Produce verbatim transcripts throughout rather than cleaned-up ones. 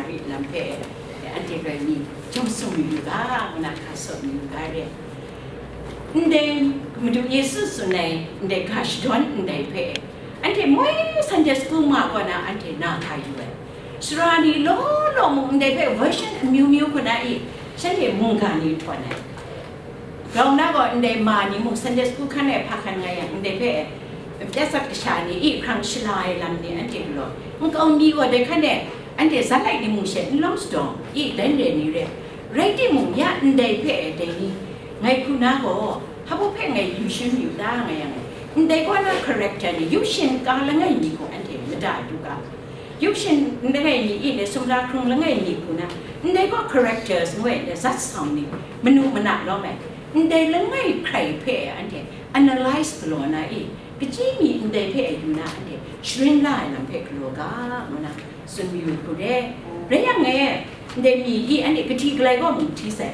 Lam hpe, anhte loi mi, jawm sum yu ga, ngu na hka sawt yu ga re. Ndai Madu Yesu tsun ai, ndai ga shadawn ndai hpe, anhte moi Sunday school ma kaw na anhte na hka yu ai. Sara ni law law mung ndai hpe version amyu myu hku na i, shanhte mungga ni htawn ai. Grau na gaw ndai ma ni mung Sunday school hkan e hpa hkan nga yang, ndai hpe, pyatsat kasha ni i hkrang shala ai lam ni anhte galaw, nkau ni gaw dai hkan e anhte zat lai ni mung she n lawm sadawng i, dan re ni re. Rai timung, ya ndai hpe dai ni ngai hku na gaw, hpa baw hpe ngai yu shin yu ta nga yang, ndai gaw na character ni, yu shin ka langai mi hku anhte mada du ga. Yu shin langai mi i le sumla hkrung langai mi hku na, ndai gaw characters ngu ai le zat sau ni, manu mana lawm ai, ndai langai hkrai hpe anhte analyze galaw na i, kachyi mi ndai hpe yu na anhte sharin la ai lam hpe galaw ga, ngu na tsun mayu hku re. Rai yang e, ndai mi i anhte kahti galai gaw mung hti sai,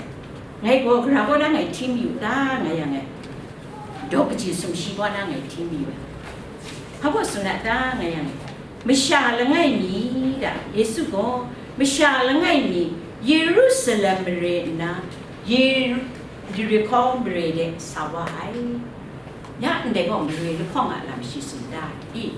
ngai gaw gara kaw na ngai hti mayu ta nga yang e, daw kaji sumshi kaw na ngai hti mayu ai. Hpa baw tsun a ta nga yang e, masha langai mi da, Yesu gaw masha langai mi Yerusalem mare nna Ye-, Yerihko mare de sa wa ai. Ya ndai gaw mare lahkawng a lam shi tsun da i.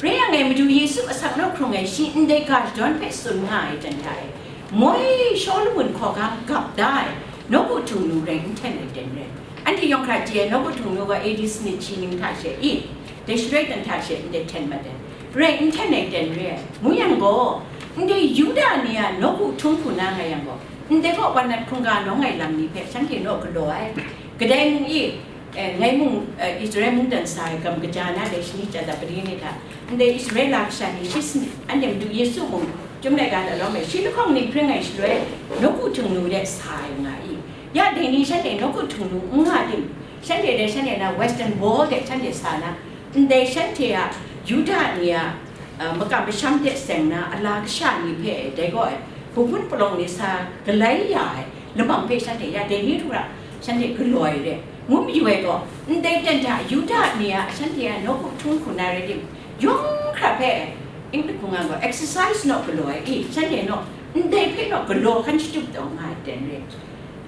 Rai yang e, Madu Yesu asak nawk hkrung ai shi ndai ga shadawn hpe tsun nga ai jan hta e, moi Shawlumon hkawhkam gap da ai nawku htung nu rai n hten ai ten re. Anhte yawng hkra chye ai nawku htung nu gaw A D sanit shi ning hta she i, dai shaloi dan hta she ndai hten mat ai, rai n hten ai ten re ai. Ngu yang gaw, ndai Yuda ni a nawku htung hku na nga yang gaw, ndai gaw wan nat hkungga nawng ai lam ni hpe shanhte naw galaw ai. Kadai mung i, eh, ngai mung, eh, Israel mungdan sa ai gam kaja na dai shani chata pari ni hta, ndai Israela kasha ni shi sanit, anhte Madu Yesu mung, Chyum laika hta lawm ai, shi lahkawng ni hpring ai shaloi, nawku htung nu de sa ai nga i? Ya dai ni shanhte nawku htung nu n nga tim? Shanhte dai shanhte na Western Wall de shanhte sa na, ndai shanhte a Yuda ni a, uh, makam masham de seng na ala kasha ni hpe dai gaw ai, hpun palawng ni sa galai ya ai lamang hpe shanhte ya dai ni hkra shanhte galaw ai re, ngu mayu ai gaw, ndai dan hta Yuda ni a shanhte a nawku htung hku na rai tim, yawng hkra hpe, English hku nga gaw, exercise naw galaw ai i, shanhte naw ndai hpe naw galaw hkan shatup taw nga ai ten re.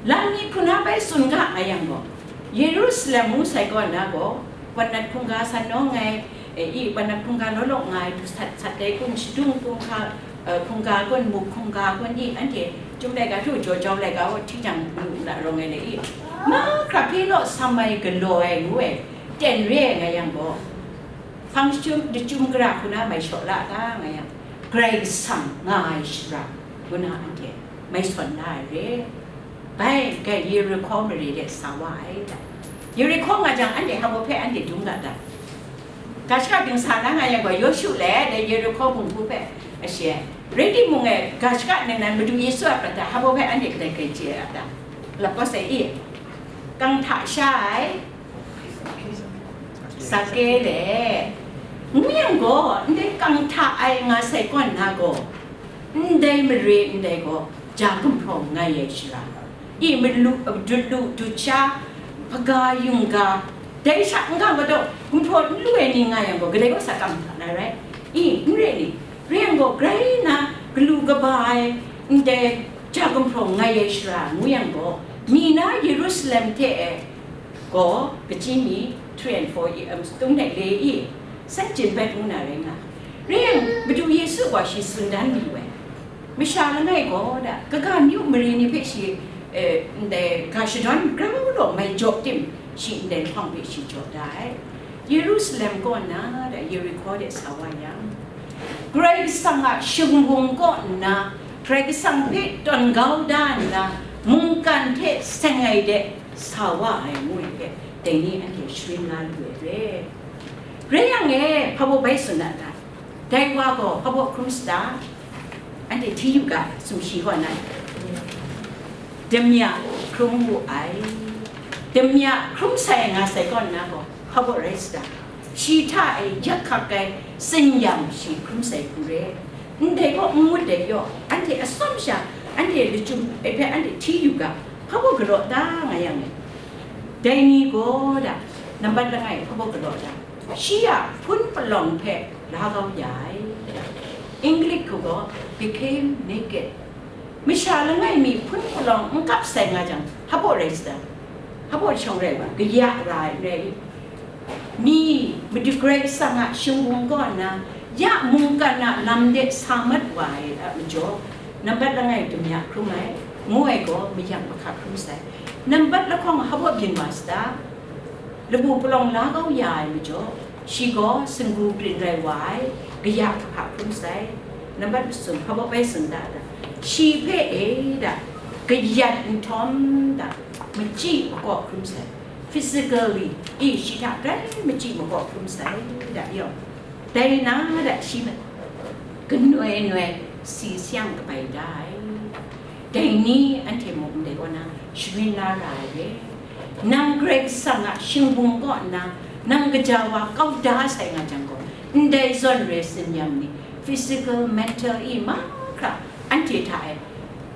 Lam ni hku na bai tsun ga nga yang gaw, Yerusalem ngu sai kaw na gaw, wan nat hkungga san nawng ai, e, i, wan nat hkungga law law nga ai, du sat sat dai kun, shadung hkungga, e, hkungga kun, muk hkungga kun i, anhte Chyum laika hte Jaw jau laika hte hti jang, lu na rawng ai le i, mahkra hpe naw sam ai galaw ai ngu ai, ten re ai nga yang gaw, hpang jahtum, jahtum gara hku na mai shaw la ta nga yang, Karai Kasang nga ai shara ngu na anhte mai sawn la ai re. Bai, gai Yerihko mare de sa wa ai ta. Yerihko nga jang, anhte hpa baw hpe anhte dum ga ta? Ga shaka dingsa na nga yang gaw, Yawshu le dai Yerihko bungbu hpe a shi ai. Rai timung e, ga shaka ningnan Madu Yesu a prat hta hpa baw hpe anhte kadai kai chye ai ta? Lap kau sai i, kang hta sha ai, Zake le, ngu yang gaw, ndai kang hta ai nga sai kaw nna gaw, ndai mare ndai gaw, ja gumhpraw ngai ai shara, i malu, dut lu, dut sha, hpaga yungga, dai sha n-ga madaw gumhpraw n lu ai ni nga yang gaw, kadai gaw sa kang hta na rai? I, n re ni? Rai yang gaw, grai nna galu kaba ai ndai ja gumhpraw ngai ai shara ngu yang gaw, mi na Yerusalem hte e gaw, kachyi mi three and four i, um, tung nai le i, san jin bai ngu na rai nga. Rai yang, Madu Yesu gaw shi tsun dan mayu ai. Masha langai gaw da, kaga myu mare ni hpe shi, eh, ndai ga shadawn grau law mai jaw tim, shi ndai lahkawng hpe shi jaw da ai. Yerusalem kaw nna da Yerihko de sa wa yang, Karai Kasang a shingbung kaw nna, Karai Kasang hpe tawn kau da nna, mungkan hte seng ai de sa wa ai ngu ai hpe, dai ni anhte sharin la lu ai re. Rai yang e, hpa baw bai tsun na ta? Dai wa gaw hpa baw hkrum sa ta? Anhte hti yu ga, sumshi kaw na, damya hkrum wu ai. Damya hkrum sai nga sai kaw nna gaw, hpa baw rai sa ta? Shi hta e yak hkak ai tsin-yam shi hkrum sai hku re. Ndai gaw n ngut dai yaw, anhte atsawm sha, anhte lachyum ai hpe anhte hti yu ga, hpa baw galaw ta nga yang e? Dai ni gaw da, nambat langai hpa baw galaw ta? Shi a hpun palawng hpe la kau ya ai. English hku gaw became naked. Masha langai mi hpun palawng n kap sai nga jang, hpa baw rai sata? Hpa baw shawng rai wa, kaya ra ai rai. Ni, Madu Karai Kasang a shingbung kaw nna, ya mungkan a lam de sa mat wa ai a majaw, nambat langai damya hkrum ai, ngu ai gaw mayang mahka hkrum sai. Nambat lahkawng hpa baw byin wa sata? Lamu palawng la kau ya ai majaw, shi gaw singgu krin rai wa ai, kaya kahpa hkrum sai. Nambat masum hpa baw bai tsun da da? Shi hpe e da, kayat nhtawm da, machyi makaw hkrum sai. Physically, i shi hta grai machyi makaw hkrum sai da yawng, dai na da shi hpe kanoi noi si sayang kabai da ai. Dai ni anhte mung ndai kaw na sharin la ra ai re. Nang Karai Kasang a shingbung kaw nna, nang gaja wa kau da sai nga jang gaw, ndai zawn re tsin yam ni, physical, mental i mahkra anhte hta e,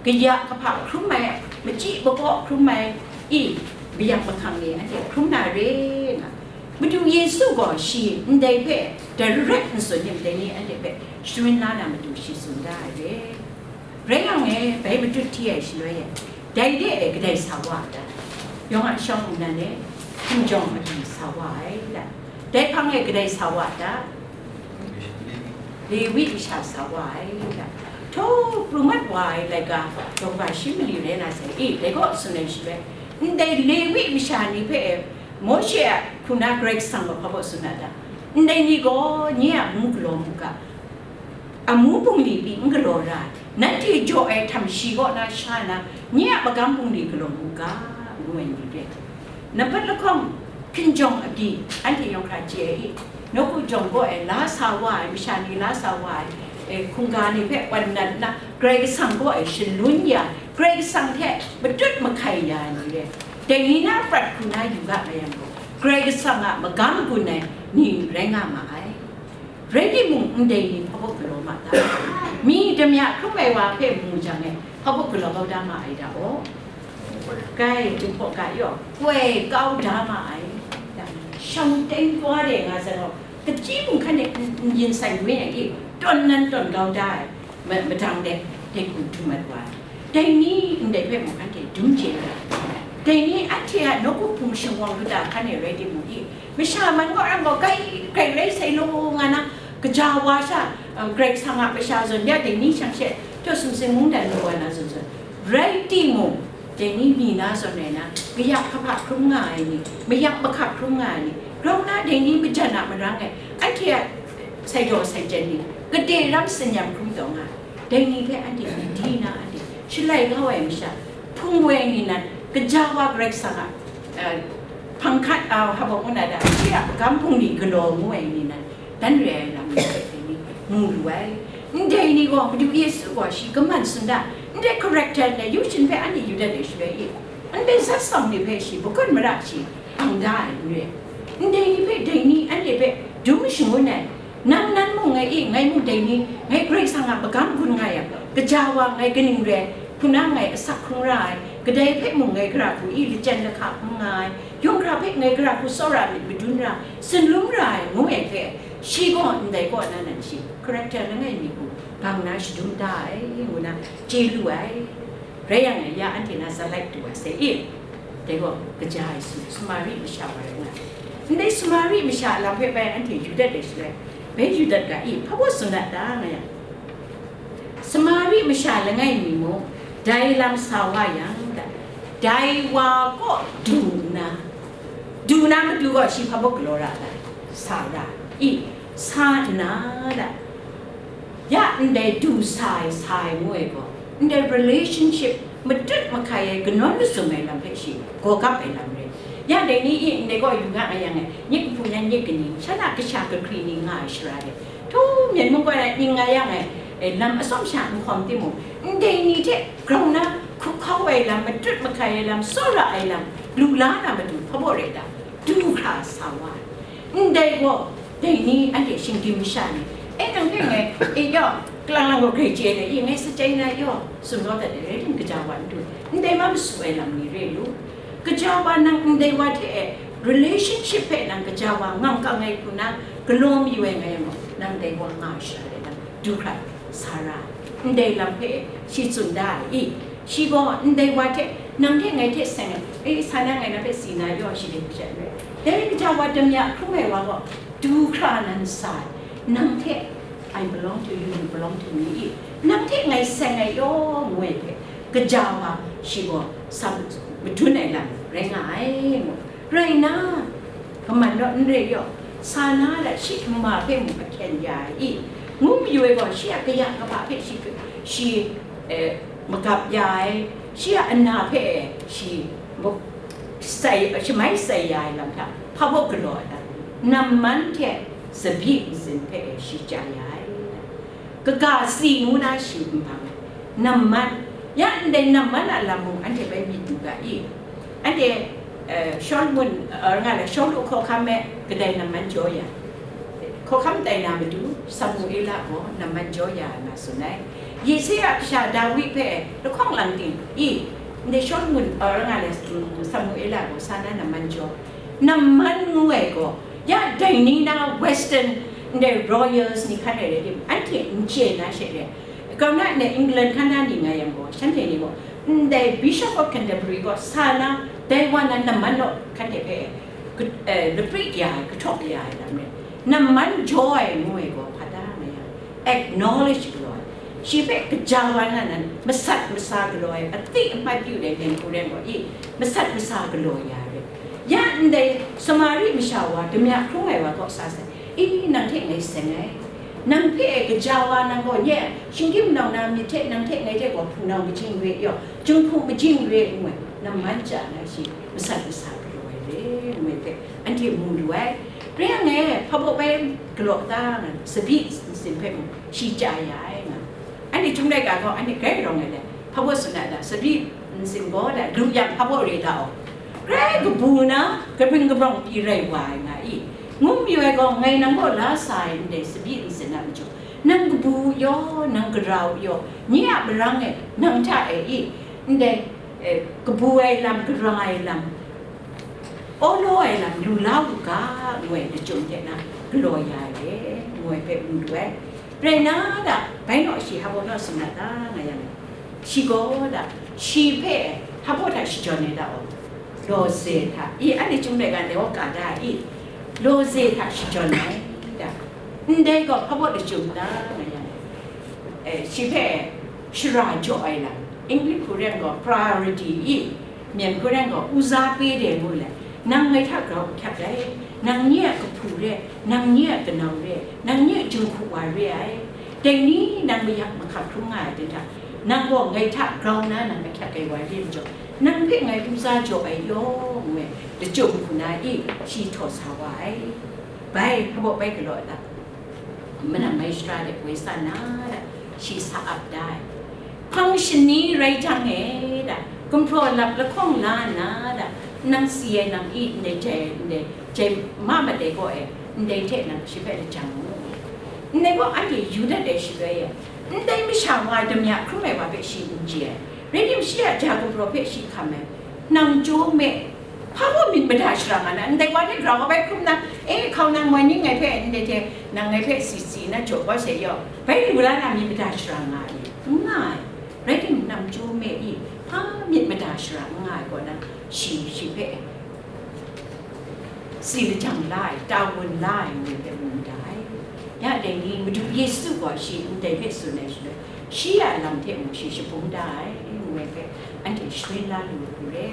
kaya kahpa hkrum ai, machyi makaw hkrum ai i, mayang mahkang ni anhte hkrum na re nga. Madu Yesu gaw shi ndai hpe direct n tsun ning, dai ni anhte hpe sharin la na matu shi tsun da ai re. Rai yang e, bai matut hti ai shaloi e, dai de e kadai sa wa a ta? Yawng a shawng nnan e, hkinjawng agyi sa wa ai ta? Dai hpang e kadai sa wa a ta? Lewi masha sa wa ai ta? Htaw pru mat wa ai laika, daw ba shi mali rai na sai, e, dai kaw tsun ai shaloi, ndai Lewi masha ni hpe e, Mawshe a hku na Karai Kasang gaw hpa baw tsun a ta? Ndai ni gaw nye a amu galaw mu ga, amu bungli pyi n galaw ra ai, nanhte jaw ai htam shi kaw na sha na, nye a magam bungli galaw mu ga, ngu ai ni re. Nambat lahkawng, hkinjawng agyi, anhte yawng hkra chye ai i? Nawku jawng gaw e la sa wa ai, masha ni la sa wa ai, e, hkungga ni hpe wan nat nna, Karai Kasang kaw e shalun ya, Karai Kasang hte matut mahkai ya ai ni re. Dai ni na prat hku na yu ga nga yang gaw, Karai Kasang a magam gun ai ni rai nga ma ai. Rai timung, ndai ni hpa baw galaw ma ta? Mi damya hkrum ai wa hpe mu jang e, hpa baw galaw kau da ma ai ta aw? Kai, Jinghpaw ga yaw, koi kau da ma ai. Shang teng kau de nga zawn gaw, kachyi mung hkan de n, n yin sai wai ai i, tawn nan tawn kau da ai, ma-, madang de, de hku dum mat wa ai. Dai ni ndai hpe mung anhte dum chye na, dai ni anhte a nawku hpung shingwang kata hkan e rai timung i, masha man kaw yang gaw, grai, grai rai sai law nga na, gaja wa sha, uh, Karai Kasang a masha zawn ya dai ni shang she, htaw sumsing mungdan lu wa na zawn zawn, rai timung, dai ni mi na zawn rai na, kaya kahpa hkrum nga ai ni, mayak mahka hkrum nga ai ni, grau na dai ni majan a marang e, anhte a sai daw sai jan ni, gade ram tsin yam hkrum taw nga ai. Dai ni hpe anhte myit di na, anhte shalai kau ai masha, hpung woi ni nan, gaja wa Karai Kasang a, eh, hpang hkat, ah, hpa baw ngu na ta, shi a magam bungli galaw ngu ai ni nan, dan re ai lam ni hpe dai ni mu lu ai. Ndai ni gaw, Madu Yesu gaw shi kaman tsun da, ndai character ndai yu shin hpe anhte yu dat ai shaloi i, ndai zatsawng ni hpe shi, makut mara shi, ang da ai n re. Ndai ni hpe dai ni anhte hpe dum shangun ai. Nang nan mung ngai i, ngai mung dai ni, ngai Karai Kasang a magam gun nga yang, gaja wa ngai kaning re, hpuna ngai asak hkrung ra ai, kadai hpe mung ngai gara hku i, lachyen lahka hkrum nga ai, yawng hkra hpe ngai gara hku tsawra myit madun ra, tsun lum ra ai, ngu ai hpe, shi gaw ndai kaw na nan shi, character langai mi hku, bang na shadum da ai, ngu na chye lu ai. Rai yang e, ya anhte na Salait du ai sai i, dai gaw kaja ai su, Samari masha wa rai nga ai. Ndai Samari masha a lam hpe bai anhte yu dat ai shaloi, bai yu dat ga i, hpa baw tsun dat ta nga yang, Samari masha langai mi mung, dai lam sa wa yang, da, dai wa kaw du nna, du na matu gaw shi hpa baw galaw ra ai, sa ra i, sa nna, da, ya ndai du sa ai, sa ai ngu ai gaw, ndai relationship matut mahkai ai, kanawn mazum ai lam hpe shi gaw gap ai lam rai. Ya dai ni i, ndai gaw yu nga ai yang e, nyit kahpu yan nyit kaning, shan a kasha kahkri ni nga ai shara de, htu myen mung gaw ning nga yang e, e, lam atsawm sha n hkawm timung, ndai ni hte grau na hkup hkau ai lam, matut mahkai ai lam, tsawra ai lam, lu la na matu hpa baw rai ta? Du hkra sa wa ai. Ndai gaw, dai ni anhte shingdim masha ni, e, nang hpe ngai, e, yaw, kalang lang gaw grai chye ai, e, ngai sa chyai na yaw, tsun kau dat ai, rai tim, gaja wa n du, ndai ma masu ai lam ni re lu. Gaja wa nang ndai wa hte e relationship hpe nang gaja wa ngam kang ai hku na galaw mayu ai ngai yang gaw, nang dai wa nga ai shara de nang du hkra. Sara, ndai lam hpe shi tsun da ai i? Shi gaw ndai wa hte, nang hte ngai hte seng ai, e, sa na ngai na hpe si na yaw shi hte hpyi ai. Dai kaja wa damya hkrum ai wa gaw, du hkra nan sa ai, nang hte, I belong to you, you belong to me i? Nang hte ngai seng ai yaw ngu ai hpe, kaja wa shi gaw sa madun ai lam rai nga ai ngu. Rai nna, kaman naw n re yaw, sa na la shi hkama hpe mung ahkyen ya ai i? Ngu mayu ai gaw, shi a kaya kaba hpe shi, shi, eh, magap ya ai, shi a ana hpe shi mu-, sai, shamai sai ya ai lam hta, hpa baw galaw ai ta? Namman hte tsabyi ntsin hpe shi chya ya ai. Kaga si ngu na shi n bang ai. Namman, ya ndai namman a lam mung anhte bai myit yu ga i? Anhte, eh, Shawlumon, eh, nga le, Shawlu hkawhkam e kadai namman jaw ya, hkawhkam tai na matu Samuela gaw namman jaw ya ai ma tsun ai. Yisai a kasha Dawi hpe lahkawng lang ting i? Ndai Shawlumon, eh, nga le, mm, Samuela gaw sa na namman jaw. Namman ngu ai gaw, ya dai ni na Western ndai royals ni hkan rai rai tim, anhte n chye na she re. Grau na ndai England hkan na ni nga yang gaw, shanhte ni gaw, ndai Bishop of Canterbury gaw sa na, dai wa na namman naw hkanhte hpe, ka-, eh, lapri ya ai, kahtawk ya ai lam rai. Namman jaw ai ngu ai gaw, hpa ta nga yang, acknowledge galaw ai. Shi hpe kaja wa na nan, masat masa galaw ai, a ti a mat yu ai, len hku ren gaw i, masat masa galaw ya ai. Ya ndai Samari masha wa damya hkrung ai wa kaw sa sai, i, nang hte ngai seng ai, nang hpe e kaja wa nang gaw nye, shinggyim nau na myit hte nang hte ngai hte gaw hpunau majing re yaw, jinghku majing re ngu ai, namman chya na shi masat masa galaw ai re ngu ai hpe anhte mu lu ai. Re yang e, hpa baw bai galaw ta nga, tsabyi ntsin hpe mung shi chya ya ai nga. Anhte htung laika gaw, anhte grai rawng ai le, hpa baw tsun ai da, tsabyi ntsin gaw da, lu yang hpa baw re da aw. Grai kabu na, kabring kabrawng pyi rai wa ai nga i? Ngu mayu ai gaw, ngai nang kaw la sa ai ndai tsabyi ntsin a majaw, nang kabu yaw, nang gara u yaw, nye a marang e, nang hta e i? Ndai, eh, kabu ai lam, gara ai lam, awlaw ai lam lu la u ga, ngu ai lachyum hte na galaw ya ai re, ngu ai hpe mu lu ai. Rai nna, da, bai naw shi hpa baw naw tsun na ta, nga yang, shi gaw, da, shi hpe hpa baw hta shajawn ai da aw, lawze hta, i, anhte chyum rai ga, ndai wa ka da i? Lawze hta shajawn ai, da. Ndai gaw hpa baw lachyum ta, nga yang, eh, shi hpe shara jaw ai lam, English hku ren gaw priority i? Myen hku ren gaw, uza pe de ngu le, nang ngai hta grau ahkyak ai, nang nye a kahpu re, nang nye a kanau re, nang nye a jinghku wa re ai. Dai ni nang mayak mahkak hkrum nga ai ten hta, nang gaw ngai hta grau na nang ahkyak ai wa re majaw, nang hpe ngai uza jaw ai yaw, ngu ai lachyum hku na i? Shi htaw sa wa ai. Bai, hpa baw bai galaw ai ta? Manang mai shara de woi sa na da, shi sa ap da ai. Hpang shani rai jang e da, gumhpraw lap lahkawng la nna da, nang si ai nang i, ndai jai, ndai jai ma mat ai gaw e, ndai hte nang shi hpe lajang u. Ndai gaw anhte yu dat ai shaloi e, ndai masha wa damya hkrum ai wa hpe shi n chye ai. Rai tim, shi a ja gumhpraw hpe shi hkam ai, nang chyaw me, hpa baw myit mada shara nga na, ndai wa hte grau bai hkrum na, e, hkau nang moi ning ngai hpe ndai hte, nang ngai hpe si si na jaw kau se yaw, bai lu la na myit mada shara nga ai, n nga ai. Rai timung, nang chyaw me i, hpa myit mada shara n nga ai kaw na, shi, shi hpe si lajang la ai, ta wun la ai, ngu ai hpe mu mada ai. Ya dai ni, Madu Yesu gaw shi ndai hpe tsun ai shaloi, shi a lam hte mung shi shabung da ai, ngu ai hpe anhte sharin la lu ai hku re.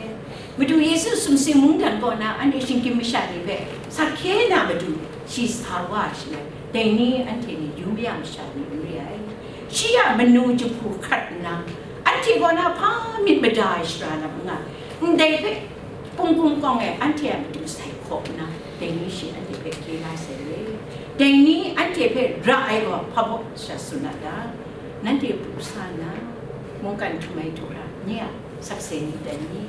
Madu Yesu sumsing mungdan kaw na anhte shinggyim masha ni hpe sa hkye na matu shi sa wa ai shaloi, dai ni anhte ni yu maya masha ni n re ai. Shi a manu jahpu hkrat nna, anhte kaw na hpa myit mada ai shara lam n nga, ndai hpe, Pungkum kawng e anhte a matu sai hkaw nna, dai ni shi anhte hpe hkye la sai re. Dai ni anhte hpe ra ai gaw hpa baw sha tsun a ta? Nanhte pru sa nna, mungkan htum ai du hkra, nye a sakse ni dan ni?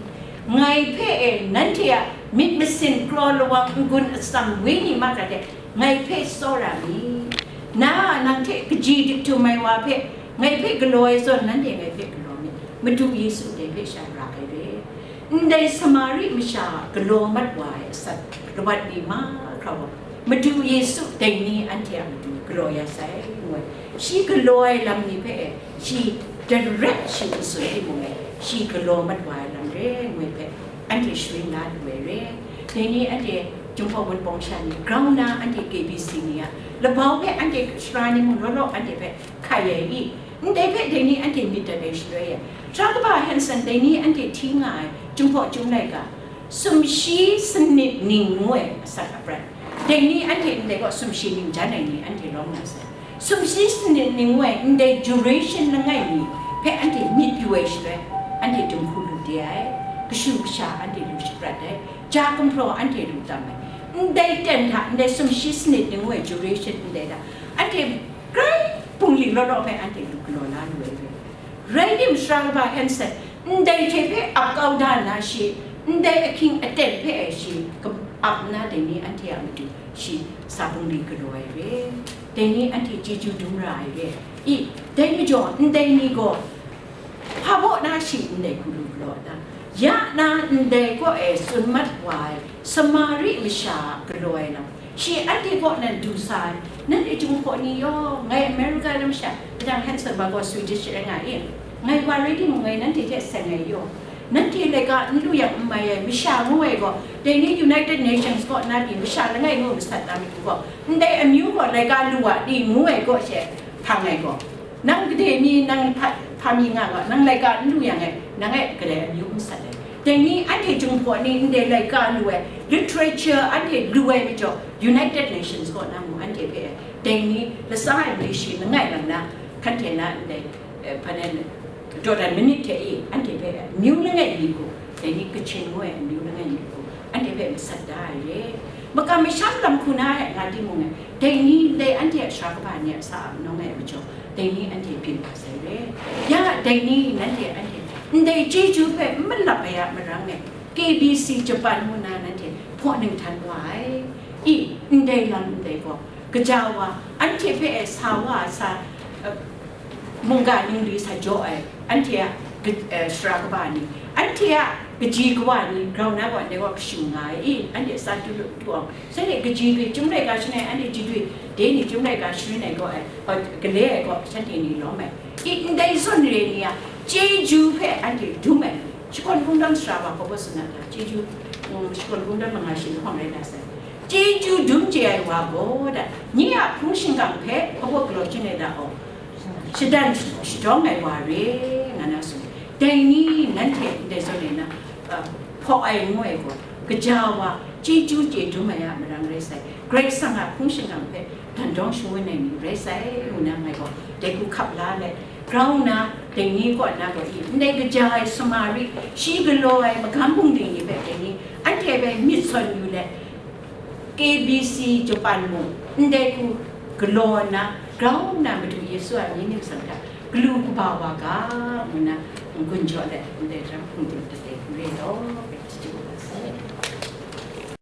Ngai hpe e nanhte a myit masin, kraw lawang, n-gun atsam, wenyi mahkra hte ngai hpe tsawra mi? Na a nang hte kaji dik htum ai wa hpe ngai hpe galaw ai zawn, nanhte ngai hpe galaw mi. Madu Yesu dai hpe sha ra ai re. Ndai Samari masha a galaw mat wa ai asak lawat ni mahkra gaw, Madu Yesu dai ni anhte a matu galaw ya sai, ngu ai. Shi galaw ai lam ni hpe, shi direct shi n tsun timung e, shi galaw mat wa ai lam re, ngu ai hpe, anhte sharin la lu ai re. Dai ni anhte Jinghpaw Wunpawng sha ni grau nna anhte K B C ni a labau hpe anhte sara ni mung law law anhte hpe hkai ai i? Ndai hpe dai ni anhte myit dat ai shaloi e, Hkra kaba Hanson dai ni anhte hti nga ai Jinghpaw Chyum laika, sumshi sanit ning ngu ai asak aprat, dai ni anhte ndai kaw sumshi ning jan ai ni anhte lawm nga sai. Sumshi sanit ning ngu ai ndai duration langai mi hpe anhte myit yu ai shaloi, anhte dum hku lu de ai, kashu kasha anhte lu shaprat ai, ja gumhpraw anhte lu tam ai. Ndai ten hta, ndai sumshi sanit ning ngu ai duration ndai hta, anhte grai bungli law law hpe anhte lu galaw la lu ai re. Rai tim, Sara kaba Hanson, ndai hte hpe ap kau da nna shi, ndai ahkying aten hpe shi ap nna dai ni anhte a matu shi sa bungli galaw ai re. Dai ni anhte chyeju dum ra ai re. I, dai majaw, ndai ni gaw hpa baw na shi ndai hku lu galaw ai ta? Ya na ndai kaw e tsun mat wa ai Samari masha a galaw ai lam, shi anhte kaw nan du sa ai. Nanhte Jinghpaw ni yaw, ngai America lam sha, kadang Hanson ba gaw Swedish rai nga i, ngai wa rai timung, ngai nanhte hte seng ai yaw. Nanhte laika n lu yang n mai ai masha ngu ai gaw, dai ni United Nations kaw na pyi masha langai ngu masat na matu gaw, ndai amyu gaw laika lu a ni ngu ai gaw she hpang ai gaw, nang gade mi, nang hpa, hpa mi nga gaw, nang laika n lu yang e, nang e kadai amyu n sat ai. Dai ni anhte Jinghpaw ni ndai laika lu ai, literature anhte lu ai majaw, United Nations kaw na mu anhte hpe, dai ni latsa ai mali shi langai lang na, hkan hte na ndai, eh, hpa nan, dawdan manit hte e, anhte hpe amyu langai mi hku, dai ni Kachin ngu ai amyu langai mi hku, anhte hpe masat da ai re. Makam masham lam hku na e nga timung e, dai ni ndai anhte a sara kaba ni a sa a manawng ai majaw, dai ni anhte byin wa sai re. Ya, dai ni nanhte anhte ndai chyeju hpe n malap ai a marang e, K B C Japan ngu na nanhte hpaw ning htan wa ai. I, ndai lam ndai gaw, kaja wa, anhte hpe e sa wa a sa, eh, mungga ningli sa jaw ai, anhte a ka-, eh, sara kaba ni, anhte a kaji kawa ni grau na gaw ndai gaw kashu nga ai i? Anhte sa tu lu tu awng, sai de kaji dwi Chyum laika sharin ai, anhte ji dwi dai ni Chyum laika sharin ai gaw ai, eh, gale ai gaw shanhte ni lawm ai. I, ndai zawn re ni a chyeju hpe anhte dum ai, shakawn kungdawn sara wa hpaw hpaw tsun na hta, chyeju, mm, shakawn kungdawn manga shi lahkawng rai na sai. Chyeju dum chye ai wa gaw da, nye a hpung shingkang hpe hpaw hpaw galaw chyen ai da aw, shadan shadawng ai wa re, nga na tsun. Dai ni nanhte ndai zawn e na, uh, hpaw ai ngu ai gaw, kaja wa chyeju chye dum ai a marang rai sai. Karai Kasang a hpung shingkang hpe dan dawng shangun ai ni rai sai, ngu na ngai gaw dai hku hkap la let, grau nna, dai ni kaw na gaw i, ndai kaja ai Samari, shi galaw ai magam bungli ni hpe dai ni, anhte hpe myit sawn yu let, K B C Japan mung ndai hku galaw nna, grau nna Madu Yesu a myit ningsang hta galu kaba wa ga, ngu na n-gun jaw let, ndai hkra hpungdim tate n re law, chyeju kaba sai.